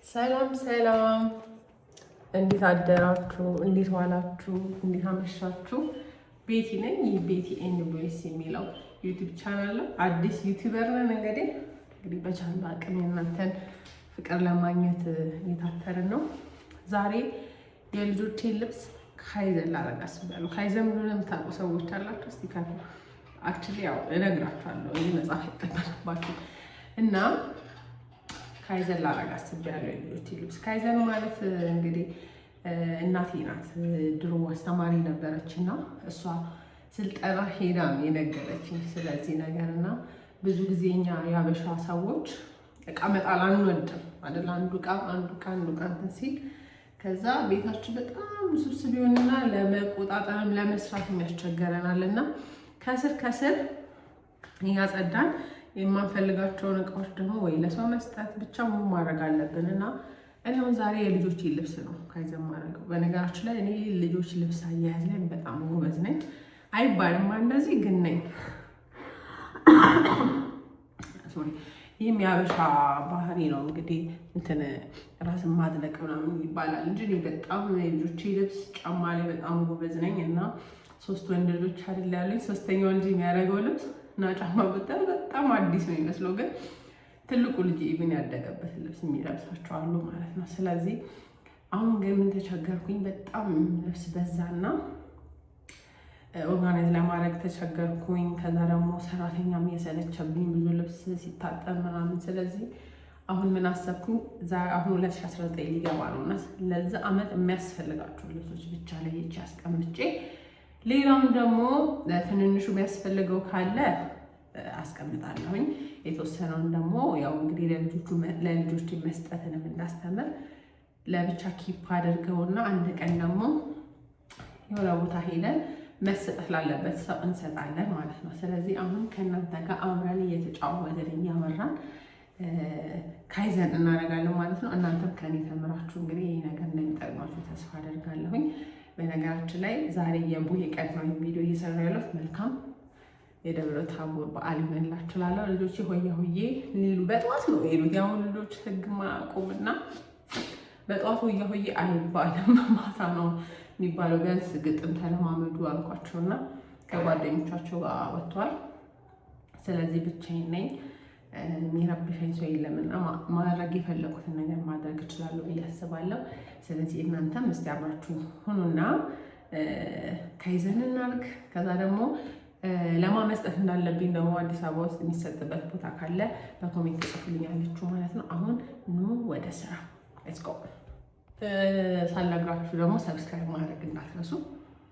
ሰላም ሰላም፣ እንዴት አደራችሁ? እንዴት ዋላችሁ? እንዴት አመሻችሁ? ቤቲ ነኝ። ይህ ቤቲ and ቦይስ የሚለው YouTube channel ነው። አዲስ YouTuber ነን። እንግዲህ በቻልነው አቅም የእናንተን ፍቅር ለማግኘት እየታተርን ነው። ዛሬ የልጆቼን ልብስ ካይዘን ላረግ አስቤያለሁ። ካይዘን ብሎ የምታውቁ ሰዎች አላችሁ? እስቲ ካሉ actually ያው እነግራችኋለሁ። ይህ መጽሐፍ አይጠበቅባችሁ እና ካይዘን ላረግ አስቤያለሁ። የልጆቼ ልብስ ካይዘን ማለት እንግዲህ እናቴ ናት። ድሮ አስተማሪ ነበረች እና እሷ ስልጠና ሄዳ ነው የነገረችኝ ስለዚህ ነገር። እና ብዙ ጊዜ እኛ የሀበሻ ሰዎች እቃ መጣል አንወድም አይደል? አንዱ እቃ አንዱ እቃ አንዱ እቃ እንትን ሲል ከዛ ቤታችን በጣም ውስብስብ ይሆንና ለመቆጣጠርም ለመስራት የሚያስቸገረናል። እና ከስር ከስር እያጸዳን የማንፈልጋቸውን እቃዎች ደግሞ ወይ ለሰው መስጠት ብቻ ማድረግ አለብን። እና እኔ አሁን ዛሬ የልጆች ልብስ ነው ካይዘን ማድረገው። በነገራችን ላይ እኔ ልጆች ልብስ አያያዝ ላይ በጣም ጎበዝ ነኝ አይባልም፣ እንደዚህ ግን ነኝ። Sorry፣ ይህም የሀበሻ ባህሪ ነው እንግዲህ፣ እንትን ራስን ማድነቅ ምናምን ይባላል እንጂ እኔ በጣም የልጆቼ ልብስ ጫማ ላይ በጣም ጎበዝ ነኝ። እና ሶስት ወንድ ልጆች አይደል ያሉኝ፣ ሶስተኛው ልጅ የሚያደርገው ልብስ እና ጫማ ብታይ በጣም አዲስ ነው የሚመስለው፣ ግን ትልቁ ልጅ even ያደገበትን ልብስ የሚለብሳቸው አሉ ማለት ነው። ስለዚህ አሁን ግን ምን ተቸገርኩኝ፣ በጣም ልብስ በዛና organize ለማድረግ ተቸገርኩኝ። ከዛ ደግሞ ሰራተኛም እየሰለቸብኝ ብዙ ልብስ ሲታጠብ ምናምን። ስለዚህ አሁን ምን አሰብኩኝ፣ አሁን 2019 ሊገባ ነው እና ለዛ አመት የሚያስፈልጋቸው ልብሶች ብቻ ለይቼ አስቀምጬ ሌላውን ደግሞ ትንንሹ የሚያስፈልገው ካለ አስቀምጣለሁኝ። የተወሰነውን ደግሞ ያው እንግዲህ ለልጆች መስጠትንም እንዳስተምር ለብቻ keep አድርገውና አንድ ቀን ደግሞ የሆነ ቦታ ሄደን መሰጠት ላለበት ሰው እንሰጣለን ማለት ነው። ስለዚህ አሁን ከእናንተ ጋር አብረን እየተጫወትን እያወራን ካይዘን እናደርጋለን ማለት ነው። እናንተም ከኔ ተምራችሁ እንግዲህ ይህ ነገር እንደሚጠቅማችሁ ተስፋ አደርጋለሁኝ። በነገራችን ላይ ዛሬ የቡሄ ቀን ነው ቪዲዮ እየሰራ ያለሁት። መልካም የደብረ ታቦር በዓል ይሆንላችሁ እላለሁ። ልጆቼ ሆያ ሆዬ ሊሉ በጠዋት ነው የሄዱት። የአሁን ልጆች ህግ ማቆምና በጠዋት ሆያ ሆዬ አይባልም፣ ማታ ነው የሚባለው። ቢያንስ ግጥም ተለማመዱ አልኳቸውና ከጓደኞቻቸው ጋር ወጥተዋል። ስለዚህ ብቻዬን ነኝ፣ የሚረብሸኝ ሰው የለምና ማድረግ የፈለኩትን ነገር ማድረግ እችላለሁ ብዬ አስባለሁ። ስለዚህ እናንተም እስቲ አብራችሁ ሁኑና ካይዘን እናድርግ። ከዛ ደግሞ ለማ መስጠት እንዳለብኝ ደግሞ አዲስ አበባ ውስጥ የሚሰጥበት ቦታ ካለ በ comment ጽፉልኛለችሁ ማለት ነው። አሁን ኑ ወደ ስራ፣ let's go። ሳልነግራችሁ ደግሞ subscribe ማድረግ እንዳትረሱ።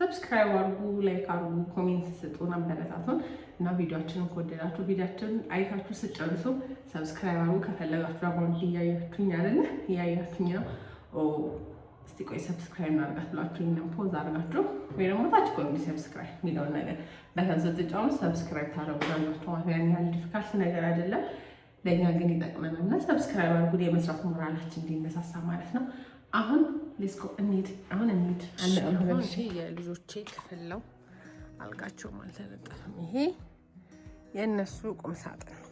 Subscribe አድርጉ፣ like አድርጉ፣ comment ስጡን፣ አበረታቱን እና ቪዲዮችንን ከወደዳችሁ ቪዲዮችንን አይታችሁ ስጨርሱ subscribe አድርጉ። ከፈለጋችሁ ደግሞ እንዲህ እያያችሁኝ አይደለ? እያያችሁኝ ነው። እስቲ ቆይ subscribe እናድርጋት ብላችሁ ይህንን pause አድርጋችሁ ወይ ደግሞ ታች ቆይ subscribe የሚለውን ነገር button ስትጫኑ subscribe ታደርጉናላችሁ ማለት ነው። ያን ያህል difficult ነገር አይደለም፣ ለእኛ ግን ይጠቅመናል እና subscribe አድርጉ፣ የመስራት ሞራላችን እንዲነሳሳ ማለት ነው። አሁን let's go፣ እንሂድ። አሁን እንሂድ። የልጆቼ ክፍል ነው። አልጋቸውም አልተነጠፈም። ይሄ የእነሱ ቁም ሳጥን ነው።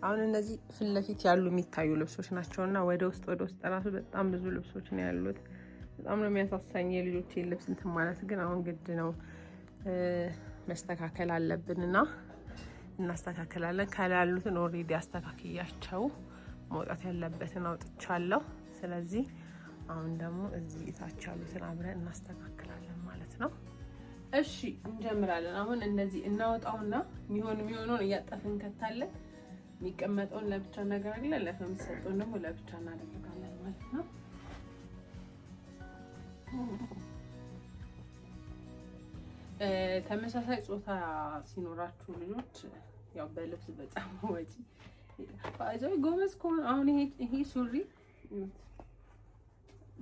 አሁን እነዚህ ፊት ለፊት ያሉ የሚታዩ ልብሶች ናቸው እና ወደ ውስጥ ራሱ በጣም ብዙ ልብሶች ነው ያሉት። በጣም ነው የሚያሳሳኝ የልጆቼ ልብስ እንትን ማለት፣ ግን አሁን ግድ ነው፣ መስተካከል አለብን እና እናስተካከላለን። ከላይ ያሉትን already አስተካክያቸው መውጣት ያለበትን አውጥቻለሁ። ስለዚህ አሁን ደግሞ እዚህ እታች ያሉትን አብረን እናስተካክላለን ማለት ነው። እሺ እንጀምራለን። አሁን እንደዚህ እናወጣውና የሚሆን የሚሆነውን እያጠፍን ከታለን። የሚቀመጠውን ለብቻ እናገራለን፣ ለሰው የሚሰጠውን ደግሞ ለብቻ እናደርጋለን ማለት ነው። ተመሳሳይ ጾታ ሲኖራችሁ ልጆች ያው በልብስ በጫማ ወጪ ጎበዝ ከሆነ፣ አሁን ይሄ ሱሪ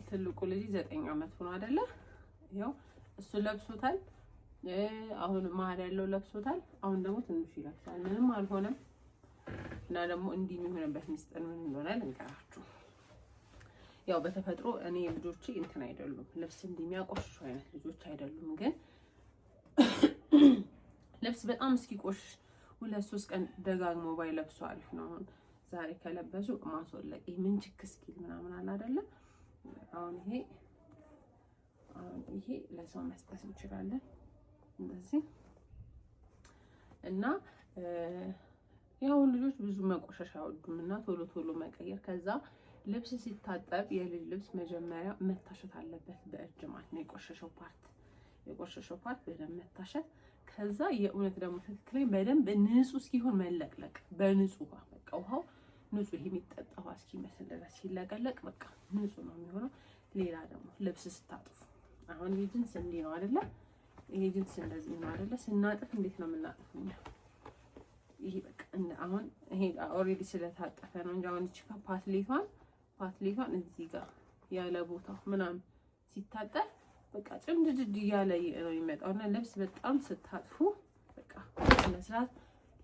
ትልቁ ልጅ 9 ዓመት ሆኖ አይደለ? ያው እሱ ለብሶታል። አሁን መሀል ያለው ለብሶታል። አሁን ደግሞ ትንሹ ይለብሳል። ምንም አልሆነም። እና ደግሞ እንዲህ የሚሆንበት ሚስጥር ምን እንደሆነ ልንገራችሁ። ያው በተፈጥሮ እኔ ልጆቼ እንትን አይደሉም፣ ልብስ እንዲህ የሚያቆሽሹ አይነት ልጆች አይደሉም። ግን ልብስ በጣም እስኪቆሽሽ 2-3 ቀን ደጋግሞ ባይለብሱ አሪፍ ነው። አሁን ዛሬ ከለበሱ ማስወለቅ ምን ችክ እስኪል ምናምን አለ አይደለ? አሁን ይሄ ለሰው መስጠት እንችላለን እንደዚህ። እና ያው ልጆች ብዙ መቆሸሽ አይወዱም እና ቶሎ ቶሎ መቀየር። ከዛ ልብስ ሲታጠብ የልጅ ልብስ መጀመሪያ መታሸት አለበት በእጅ ማለት ነው። የቆሸሸው part በደንብ መታሸት። ከዛ የእውነት ደግሞ ትክክለኛ በደንብ ንጹህ እስኪሆን መለቅለቅ በንጹህ ውሃ። በቃ ውሃው ንጹህ የሚጠጣ ውሃ እስኪመስል ድረስ ሲለቀለቅ በቃ ንጹህ ነው የሚሆነው። ሌላ ደግሞ ልብስ ስታጥፉ፣ አሁን ይሄ ጅንስ እንዲህ ነው አይደለ? ይሄ ጅንስ እንደዚህ ነው አይደለ? ስናጥፍ እንዴት ነው የምናጥፈው እኛ? ይሄ በቃ አሁን ይሄ already ስለታጠፈ ነው እንጂ አሁን እቺ ፓትሌቷን እዚህ ጋር ያለ ቦታው ምናምን ሲታጠፍ በቃ ጭምድድድ እያለ ነው የሚመጣው። እና ልብስ በጣም ስታጥፉ በቃ ስነ ስርዓት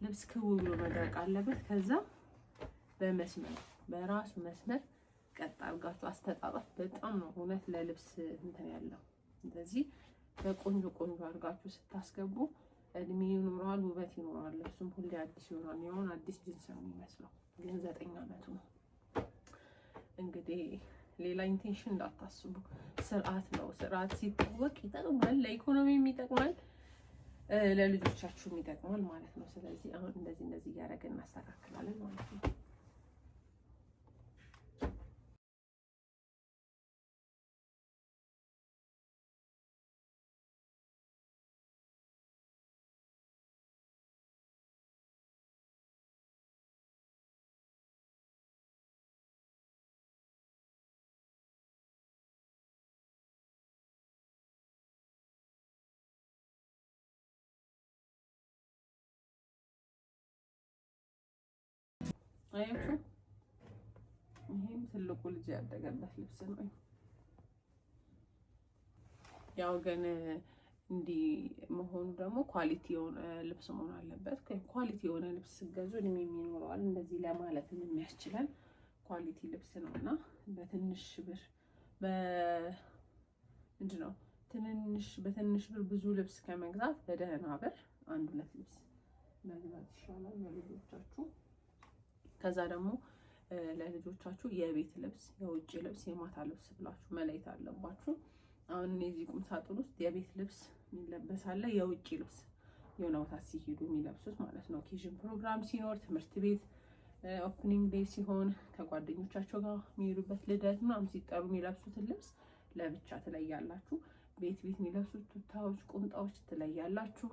ልብስ ክው ብሎ መድረቅ አለበት። ከዛ በመስመር፣ በራሱ መስመር ቀጥ አድርጋችሁ አስተጣጣፍ በጣም ነው እውነት ለልብስ እንትን ያለው። እንደዚህ በቆንጆ ቆንጆ አድርጋችሁ ስታስገቡ እድሜ ይኖረዋል፣ ውበት ይኖረዋል። ልብሱም ሁሌ አዲስ ይሆናል። የሆነ አዲስ ጅንስ ነው የሚመስለው፣ ግን 9 ዓመቱ ነው። እንግዲህ ሌላ intention እንዳታስቡ፣ ስርዓት ነው። ስርዓት ሲታወቅ ይጠቅማል፣ ለኢኮኖሚም ይጠቅማል፣ ለልጆቻችሁም ይጠቅማል ማለት ነው። ስለዚህ አሁን እንደዚህ እንደዚህ እያደረግን እናስተካክላለን ማለት ነው። አያችሁ፣ ይሄም ትልቁ ልጅ ያደገበት ልብስ ነው። ያው ግን እንዲህ መሆኑ ደግሞ quality የሆነ ልብስ መሆን አለበት። Quality የሆነ ልብስ ስትገዙ እድሜ ይኖረዋል። እንደዚህ ለማለትም የሚያስችለን quality ልብስ ነው። እና በትንሽ ብር፣ ምንድን ነው፣ ትንንሽ በትንሽ ብር ብዙ ልብስ ከመግዛት በደህና ብር አንድ ሁለት ልብስ መግዛት ይሻላል ለልጆቻችሁ። ከዛ ደግሞ ለልጆቻችሁ የቤት ልብስ፣ የውጭ ልብስ፣ የማታ ልብስ ብላችሁ መለየት አለባችሁ። አሁን እነዚህ ቁም ሳጥን ውስጥ የቤት ልብስ የሚለበስ አለ፣ የውጭ ልብስ የሆነ ቦታ ሲሄዱ የሚለብሱት ማለት ነው። Occasion ፕሮግራም ሲኖር፣ ትምህርት ቤት opening day ሲሆን፣ ከጓደኞቻቸው ጋር የሚሄዱበት፣ ልደት ምናምን ሲጠሩ የሚለብሱትን ልብስ ለብቻ ትለያላችሁ። ቤት ቤት የሚለብሱት ቱታዎች፣ ቁምጣዎች ትለያላችሁ።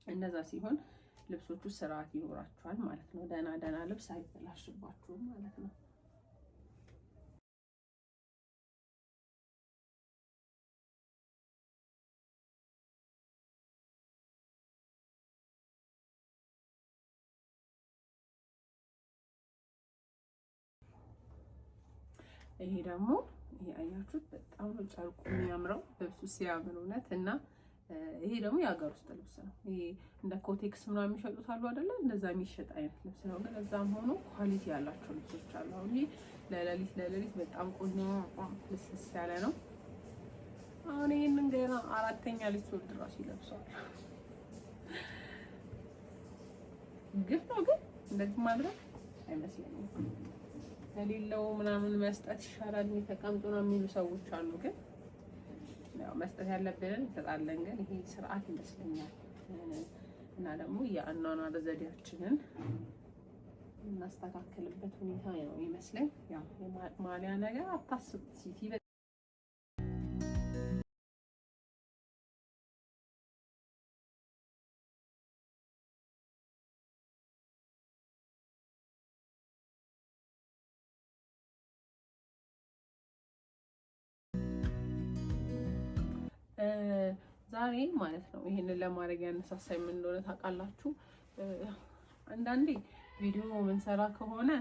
እንደዛ ሲሆን ልብሶቹ ስርዓት ይኖራቸዋል ማለት ነው። ደህና ደህና ልብስ አይበላሽባችሁም ማለት ነው። ይሄ ደግሞ ይሄ አያችሁት፣ በጣም ነው ጨርቁ የሚያምረው፣ ልብሱ ሲያምር እውነት። እና ይሄ ደግሞ የሀገር ውስጥ ልብስ ነው። ይሄ እንደ ኮቴክስ ምናምን የሚሸጡት አሉ አይደለ? እንደዛ የሚሸጥ አይነት ልብስ ነው። ግን እዛም ሆኖ quality ያላቸው ልብሶች አሉ። አሁን ይሄ ለሌሊት ለሌሊት በጣም ቆንጆ ልስልስ ያለ ነው። አሁን ይሄንን ገና አራተኛ ልጅ ስወልድ እራሱ ይለብሰዋል። ግፍ ነው ግን እንደዚህ ማድረግ አይመስለኝም። ለሌለው ምናምን መስጠት ይሻላል፣ ተቀምጦ ነው የሚሉ ሰዎች አሉ። ግን ያው መስጠት ያለብንን እንሰጣለን። ግን ይሄ ስርዓት ይመስለኛል። እና ደግሞ የአኗኗር ዘዴያችንን የምናስተካክልበት ሁኔታ ነው ይመስለኝ። ያው ማሊያ ነገር አታስቡት፣ ሲቲ ዛሬ ማለት ነው። ይሄንን ለማድረግ ያነሳሳኝ ምን እንደሆነ ታውቃላችሁ? አንዳንዴ ቪዲዮ ምንሰራ ከሆነ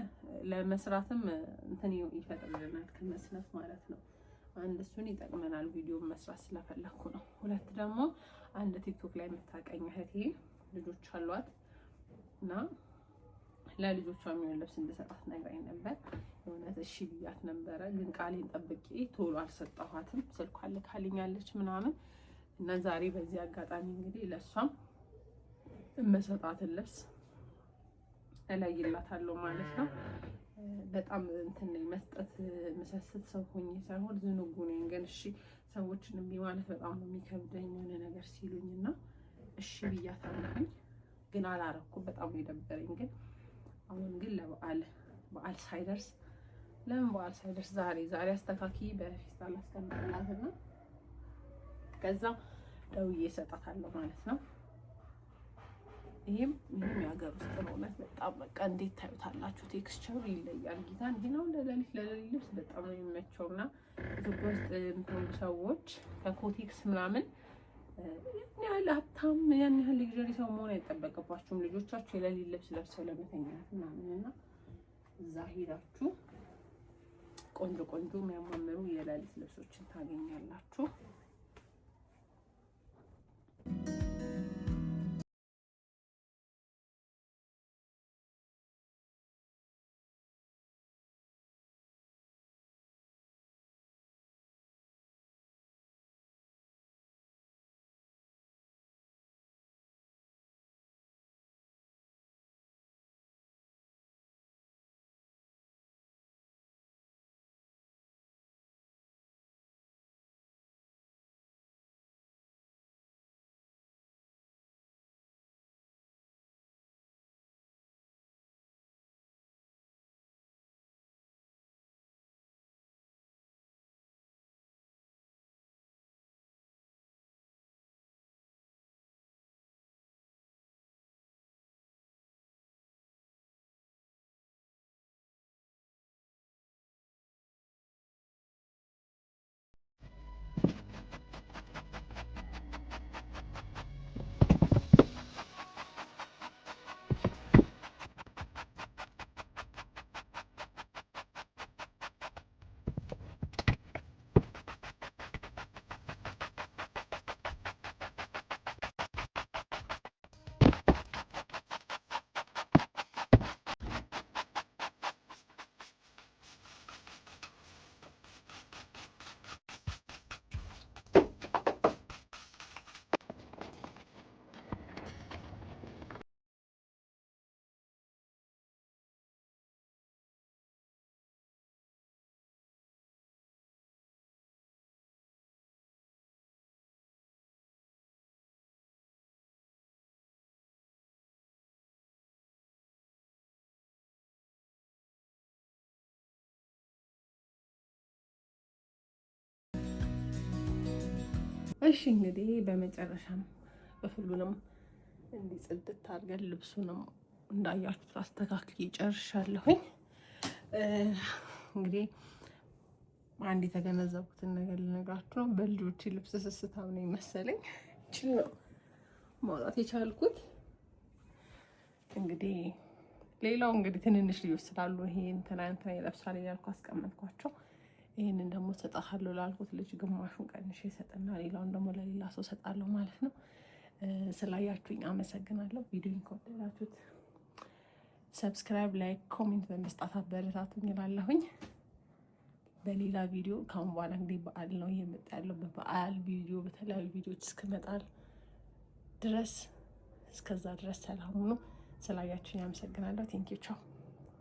ለመስራትም እንትን ይፈጥርልናል ከመስነፍ ማለት ነው። አንድ እሱን ይጠቅመናል፣ ቪዲዮ መስራት ስለፈለኩ ነው። ሁለት ደግሞ አንድ ቲክቶክ ላይ የምታቀኝ እህቴ ልጆች አሏት እና ለልጆቿ የሚሆን ልብስ እንድሰጣት ነግራኝ ነበር። የእውነት እሺ ብያት ነበረ፣ ግን ቃሌን ጠብቄ ቶሎ አልሰጠኋትም። ስልኳን ልካልኛለች ምናምን። እና ዛሬ በዚህ አጋጣሚ እንግዲህ ለእሷም እመሰጣትን ልብስ እለይላታለሁ ማለት ነው። በጣም እንትን ነኝ፣ መስጠት ምሰስት ሰው ሆኜ ሳይሆን ዝንጉ ነኝ። ግን እሺ ሰዎችን እምቢ ማለት በጣም ነው የሚከብደኝ የሆነ ነገር ሲሉኝ እና እሺ ብያታለሁኝ፣ ግን አላረኩም። በጣም ነው የደበረኝ። ግን አሁን ግን ለበዓል በዓል ሳይደርስ፣ ለምን በዓል ሳይደርስ ዛሬ ዛሬ አስተካኪ በፌስታል አስቀምጥላትና ከዛ ደውዬ እሰጣታለሁ ማለት ነው። ይሄም የሀገር ውስጥ ነው። እውነት በጣም በቃ እንዴት ታዩታላችሁ? Texture ኡ ይለያል። ጌታን ይሄ ነው ለሌሊት ለሌሊት ልብስ በጣም ነው የሚመቸው። እና ኢትዮጵያ ውስጥ የምትኖሩ ሰዎች ከኮቴክስ ምናምን ያን ያህል ሀብታም ያን ያህል luxury ሰው መሆን አይጠበቅባችሁም። ልጆቻችሁ የሌሊት ልብስ ለብሰው ለመተኛት ምናምን እና እዛ ሄዳችሁ ቆንጆ ቆንጆ የሚያማምሩ የሌሊት ልብሶችን ታገኛላችሁ። እሺ እንግዲህ በመጨረሻም ክፍሉንም እንዲህ ጽድት አድርገን ልብሱንም እንዳያችሁት አስተካክዬ ጨርሻለሁኝ። እንግዲህ አንድ የተገነዘብኩትን ነገር ልነግራችሁ ነው። በልጆቼ ልብስ ስስታም ነው መሰለኝ ችል ነው ማውጣት የቻልኩት። እንግዲህ ሌላው እንግዲህ ትንንሽ ልጆች ስላሉ ይሄ እንትና እንትና ይለብሳል እያልኩ አስቀመጥኳቸው። ይህንን ደግሞ እሰጥሃለሁ ላልኩት ልጅ ግማሹን ቀንሼ እሰጥና ሌላውን ደግሞ ለሌላ ሰው እሰጣለሁ ማለት ነው። ስላያችሁኝ አመሰግናለሁ። ቪዲዮን ከወደዳችሁት subscribe፣ like፣ comment በመስጣት አበረታቱኝ እላለሁኝ። በሌላ ቪዲዮ ከአሁን በኋላ እንግዲህ በዓል ነው እየመጣ ያለው። በበዓል ቪዲዮ በተለያዩ ቪዲዮዎች እስክመጣል ድረስ እስከዛ ድረስ ሰላም ሁኑ። ስላያችሁኝ አመሰግናለሁ። Thank you፣ ቻው።